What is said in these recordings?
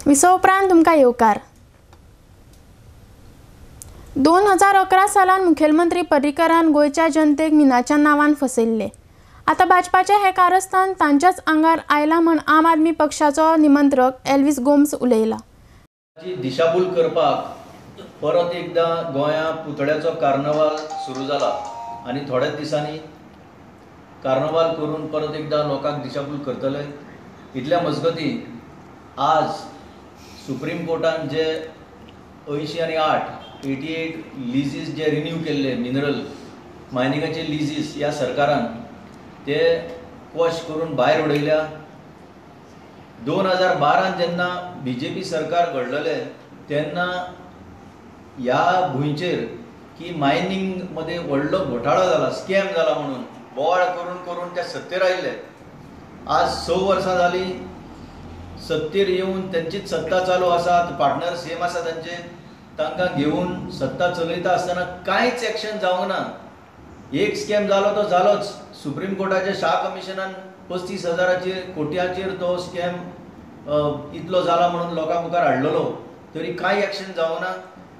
विसव उपरांत तुमकां येवकार. 2011 सालान मुखेलमंत्री पर्रीकरान गोंयच्या जनतेक मिनाच्या नांवान फसयल्ले. आतां भाजपाचें हें कारस्थान तांच्याच आंगार आयलां म्हण आम आदमी पक्षाचो निमंत्रक एल्विस गोम्स उलयला. दिशाभूल करपाक परत एकदां गोंया पुतळ्याचो कार्नवाल सुरू जाला आनी थोड्याच दिसांनी कार्नवाल करून परत एकदां लोकांक दिशाभूल करतले. इतल्या मजगती आज सुप्रीम कोर्टान जे 88 88 लिजीस जे रिन्यू केल्ले मिनरल मायनिंगाचे लिजीस ह्या सरकारान ते क्वॉश करून भायर उडयल्या. 2012 जेन्ना बीजेपी सरकार घडलेलें तेन्ना ह्या भुंयचेर की मायनिंग मध्ये व्हडलो घोटाळो जाला, स्कॅम जाला म्हणून बोवाळ करून करून त्या सत्तेर आयिल्ले. आज 6 वर्सां जाली सत्तेर येवन तेंचीच सत्ता चालू आसा, पार्टनर सेम आसा तांचे, तांकां घेवन सत्ता चलयता आसतना कांयच एक्शन जावंक ना. एक स्कॅम जालो तो जालोच. सुप्रीम कोर्टाच्या शाह कमिशनान 35,000 कोट्याचेर तो स्कॅम इतलो जाला म्हणून लोकां मुखार हाडलेलो, तरी कांय एक्शन जावंक ना.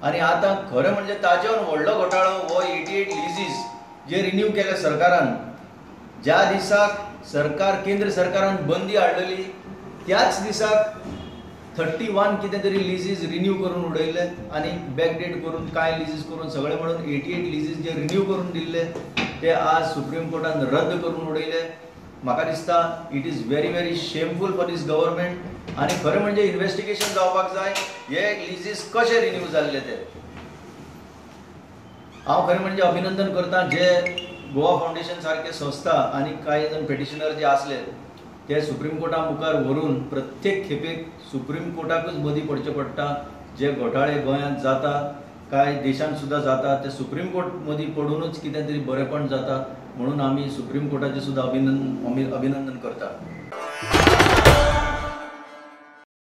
आनी आतां खरें म्हणजे ताजेवर व्हडलो घोटाळो हो 88 लिजीस जे रिन्यू केले सरकारान. ज्या दिसाक सरकार केंद्र सरकारान बंदी हाडलेली त्याच दिसाक 31 कितें तरी लिजीस रिन्यू करून उडयले आनी बॅकडेट करून कांय लिजीस करून सगळे म्हणून 88 लिजीस जे रिन्यू करून दिल्ले ते आज सुप्रीम कोर्टान रद्द करून उडयले. म्हाका दिसता it is very very shameful for this government. आनी खरें म्हणजे इन्वेस्टिगेशन जावपाक जाय हे लिजीस कशे रिन्यू जाल्ले ते. हांव खरें म्हणजे अभिनंदन करता जे गोवा फावंडेशन सारके संस्था आनी कांय जाण पेटिशनर जे आसले ते सुप्रीम कोर्टा मुखार व्हरून प्रत्येक खेपेक सुप्रीम कोर्टाकूच मदीं पडचें पडटा. जे घोटाळे गोंयांत जाता कांय देशांत सुद्दां जाता ते सुप्रीम कोर्ट मदीं पडुनूच कितें तरी बरेंपण जाता म्हणून आमी सुप्रीम कोर्टाचें सुद्दां अभिनंदन करता.